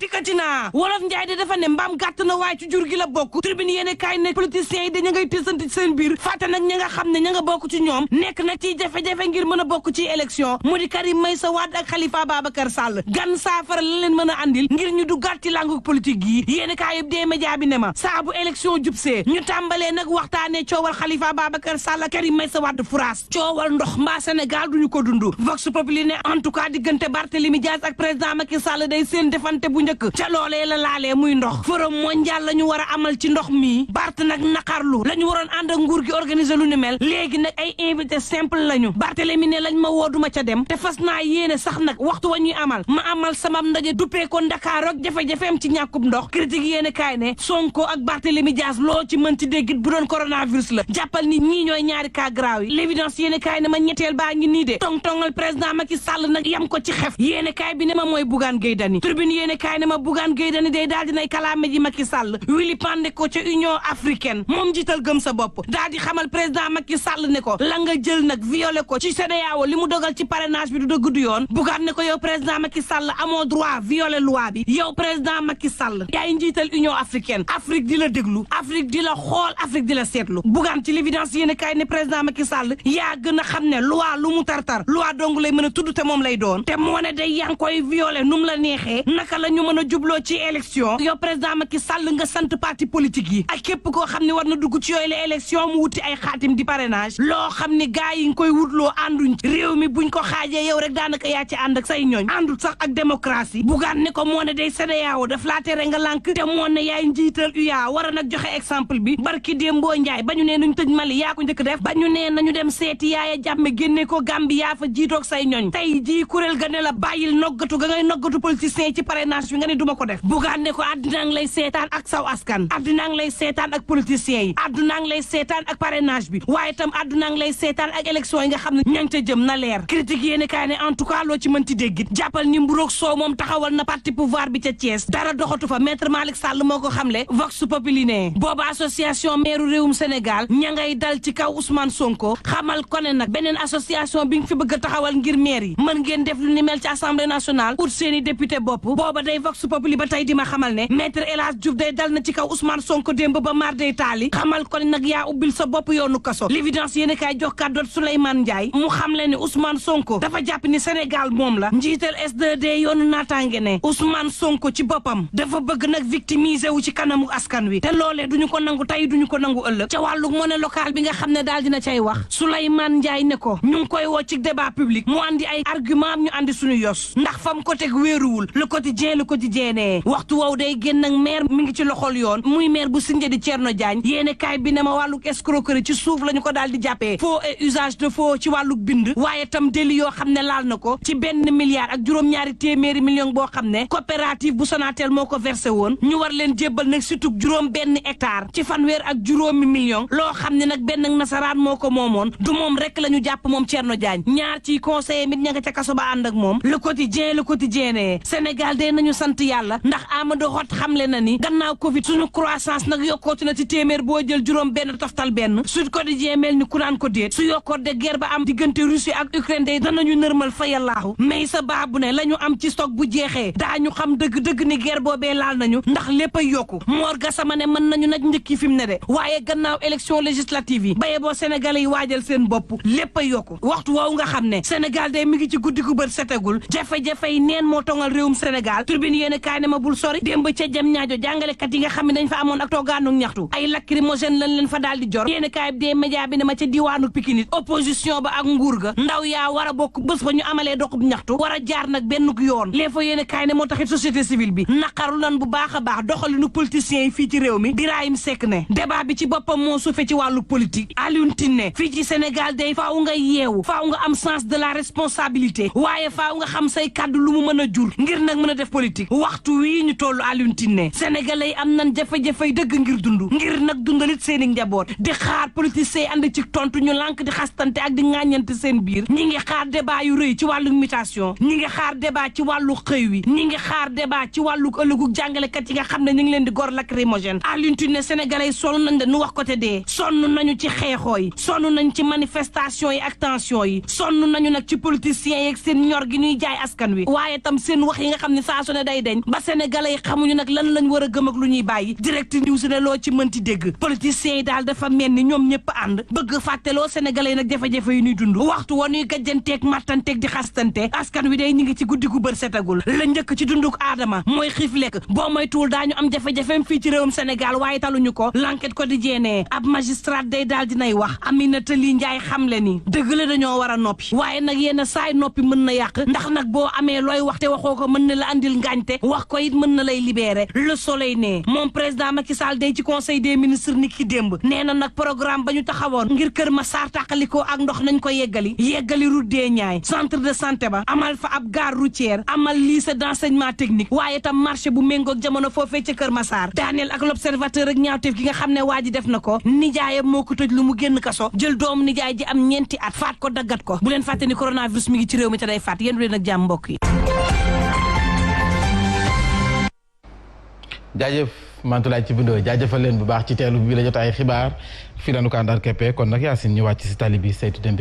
dikkati naa wolof njaay de dafa ne mbaam gàtt na waaye ci jur gi la bokk tribune yéene kaay ne politiciens yi dañu ngay tësanti seen biir fàtte nag ña nga xam ne ña nga bokk ci ñoom nekk nag ciy jafe-jafe ngir mën a bokk ci élection mu di Karim Meïssa Wade ak Khalifa Babacar Sall gan saafara la leen mën a andil ngir ñu duggaat ci langu politique yi yéene kaay yëpp dee média bi ne ma saa bu élection jubsee ñu tàmbalee nag waxtaanee coowal Khalifa Babacar Sall ak Karim Meïssa Wade France coowal ndox mbaa Sénégal duñu ko dund Vox Populi ne en tout cas diggante Barthélémy Dias ak président Macky Sall day seen defante bu njëkk ca loolee la laalee muy ndox forum mondial la ñu war a amal ci ndox mi Bart nag naqarlu la ñu waroon ànd ak nguur gi organiser lu ni mel léegi nag ay invité simple lañu Barthélémy ne lañ ma wooduma ca dem te fas naa yéene sax nag waxtu wa ñuy amal ma amal sama ndaje duppee ko Ndakaar ak jafe-jafeem ci ñàkkub ndox critique yéene kaay ne Sonko ak Barthélémy Dias loo ci mën ci déggit bu doon coronavirus la jàppal ni ñii ñooy ñaari cas grave yi l'évidence yéene kaay ne ma ñetteel baa ngi nii de tong-tongal président Macky Sall nag yam ko ci xef yéene kaay bi ne ma mooy Bougane Gueye Dany Tribune yéene kaay ne ma Bougane Gueye Dany day daal dinay kalaame ji Macky Sall wili pande ko ca Union africaine moom jiital gëm sa bopp daal di xamal président Macky Sall ne ko la nga jël nag violé ko ci CEDEAO li mu dogal ci parrainage bi du dëgg du yoon Bougane ne ko yow président Macky Sall amoo droit violé loi bi yow président Macky Sall yaay njiital Union africaine Afrique di la déglu Afrique di la xool Afrique di la seetlu Bougane ci l'évidence yéene kaay ne président Macky Sall yaa gën a xam ne loi lu mu tartar loi dong lay mën a tudd te moom lay doon te moo ne day yaa ngi koy violé nu mu la neexee naka la ñu mën a jubloo ci élection yow président Macky Sall nga sant parti politique yi ak képp koo xam ne war na dugg ci yooyu la élection mu wuti ay xaatim di parrainage loo xam ne gars yi nga koy wutloo ànduñ réew mi buñ ko xaajee yow rek daanaka yaa ci ànd ak say ñooñ àndul sax ak démocratie Bougane ne ko moo ne day CEDEAO daf laa tere nga lànk te moo ne yaay njiital UA war a nag joxe exemple bi barki Dembo Ndiaye ba ñu nee nuñ tëj Mali yaa ko njëkk def ba ñu nee nañu dem seeti Yaaya Jammeh génne ko Gambie yaa fa jiitoog say ñooñ tey jii kuréel ga ne la bàyyil noggatu ga ngay noggatu politiciens yi ci parrainage bi nga ne duma ko def Bougane ne ko àddina ngi lay seetaan ak saw askan àddina ngi lay seetaan ak politiciens yi àddina ngi lay seetaan ak parrainage bi waaye itam àddina ngi lay seetaan ak élection yi nga xam ne ña ngi ca jëm na leer critique yéene kaay ne en tout cas loo ci mënti déggit jàppal ni mburoog soow moom taxawal na parti pouvoir bi ca Thiès dara doxatu fa maître Malick Sall moo ko xamle Vox Populi ne booba association maire réewum Sénégal ña ngay dal ci kaw Ousmane Sonko xamal ko ne nag beneen association bi nga fi bëgg a taxawal ngir maire yi mën ngeen def lu ni mel ci assemblée nationale ut seeni député bopp booba day Vox Populi ba tey di ma xamal ne maître El Hadj Diouf day dal na ci kaw Ousmane Sonko démb ba mar day taali xamal ko ne nag yaa ubbil sa bopp yoonu kaso l'évidence yéen kaay jox kàddu Souleymane Ndiaye mu xam le ne Ousmane Sonko dafa jàpp ni Sénégal moom la njiital S2D yoonu naataange ne Ousmane Sonko ci boppam dafa bëgg nag victimiser wu ci kanamu askan wi te loolee duñu ko nangu tey duñu ko nangu ëllëg ca wàllu monnaie locale bi nga xam ne daal dina cay wax Souleymane Ndiaye ne ko ñu ngi koy woo ci débat public mu andi ay argument am ñu andi suñu yos ndax fam ko teg wéeruwul le quotidien ne waxtu woow day génn ak maire mi ngi ci loxol yoon muy maire bu Sindia di Thierno Diagne yéene kaay bi ne ma wàlluk escroquerie ci suuf la ñu ko daal di jàppee faux et usage de faux ci wàlluk bind waaye tam délit yoo xam ne laal na ko ci 1 milliard ak juróom-ñaari téeméeri million boo xam ne coopérative bu Sonatel moo ko versé woon ñu war leen jébbal nag surtout juróom-benn hectare ci fanweer ak juróomi million loo xam ne nag benn nasaraan moo ko moomoon du moom rek la ñu jàpp moom Thierno Diagne ñaar ci conseiller mit ña nga ca kaso ba ànd ak moom le quotidien ne Sénégal de nañu sant yàlla ndax Amadou Hott xamle na ni gannaaw Covid suñu croissance nag yokkooti na ci téeméer boo jël juróom benn toftal benn Sud Quotidien mel ni ku naan ko déet su yokkoot de guerre ba am diggante Russie ak Ukraine day danañu nërmal fa yàllaahu mais sa baabu ne la ñu am ci stock bu jeexee daañu xam dëgg-dëgg ni guerre boobee laal nañu ndax lépp a yokku Mor Gassama ne mën nañu nag njëkki fi mu ne de waaye gannaaw élection législative yi baye boo Sénégalais yi waajal seen bopp lépp a yokku waxtu woowu nga xam ne Sénégal day mi ngi ci guddi gu bët setagul jafe-jafe yi neen moo tongal réewum Sénégal Tribune yéen kaay ne ma bul sori démb ca jam ñaajo jàngalekat yi nga xam ne dañ fa amoon ak toogaanu ñaxtu ay lacrymogène lañ leen fa daal di jor yéen kaay bi dee média bi ne ma ca diwaanu Pikine opposition ba ak nguur ga ndaw yaa war a bokk bés ba ñu amalee doxub ñaxtu war a jaar nag benn yoon les fa yéen kaay ne moo taxit société civile bi naqaru lan bu baax a baax doxalinu politiciens yi fii ci réew mi Birahim Seck ne débat bi ci boppam moo suufe ci wàllu politique Alioune Tine ne fii ci Sénégal day faaw nga yeewu faaw nga am sens de la responsabilité waaye faaw nga xam say kàddu lu mu mën a jur ngir nag mën a def politique waxtu wii ñu tollu Alioune Tine ne sénégalais yi am nañ jafe-jafey dëgg ngir dund ngir nag dundalit seeni njaboot di xaar politiciens yi ànd ci tontu ñu lànk di xastante ak di ŋàññante seen biir ñi ngi xaar débat yu rëy ci wàllu mutation ñi ngi xaar débat ci wàllu xëy wi ñi ngi xaar débat ci wàllu ëllëgu jàngalekat yi nga xam ne ñu ngi leen di gor lacrymogène Alioune Tine ne sénégalais yi sonn nañ de nu wax ko te dee sonn nañu ci xeexoo yi sonn nañ ci manifestation yi ak tension yi sonn nañu nag ci politiciens yi ak seen ñor gi ñuy jaay askan wi waaye tam seen wax yi nga xam ne saa su ne day deñ ba sénégalais yi xamuñu nag lan lañ war a gëm ak lu ñuy bàyyi direct news ne loo ci mënti dégg politiciens yi daal dafa mel ni ñoom ñëpp ànd bëgg fàtteloo sénégalais yi nag jafe-jafe yi ñuy dund waxtu woon ñuy gajjanteeg mattanteeg di xastante askan wi day ñu ngi ci guddi gu bër setagul la njëkk ci dunduk aadama mooy xiif lekk boo moytuwul daañu am jafe-jafeem fii ci réewum Sénégal waaye taluñu ko l'enquête quotidienne ab magistrat day daal dinay wax Aminata Ly Ndiaye xamle ni dëgg la dañoo war a noppi waaye nag yenn saay noppi mën na yàq ndax nag boo amee looy wax te waxoo ko mën na la andil ngaañte wax ko it mën na lay libérer le soleil ne moom président Macky Sall day ci conseil des ministres ni ki démb nee na nag programme ba ñu taxawoon ngir Kër Massar tàqalikoo ak ndox nañ ko yeggali route des Niayes centre de santé ba amal fa ab gare routière amal lycée d'enseignement technique waaye tam marché bu méngoog jamono foofee ca Kër Massar Daniel ak l'observateur ak ñaawteef gi nga xam ne waa ji def na ko nijaayam moo ko tëj lu mu génn kaso jël doomu nijaay ji am ñeenti at faat ko daggat ko bu leen fàtte ni coronavirus mi ngi ci réew mi te day faat yéen du leen ak jàmm mbokk yi. jaajëf Mantoulaye ci bindoo jaajëfal leen bu baax ci teelu bi la jot ay xibaar fii la ñu ko àndal keppe kon nag Yacine ñu wàcc si tali bi saytu dem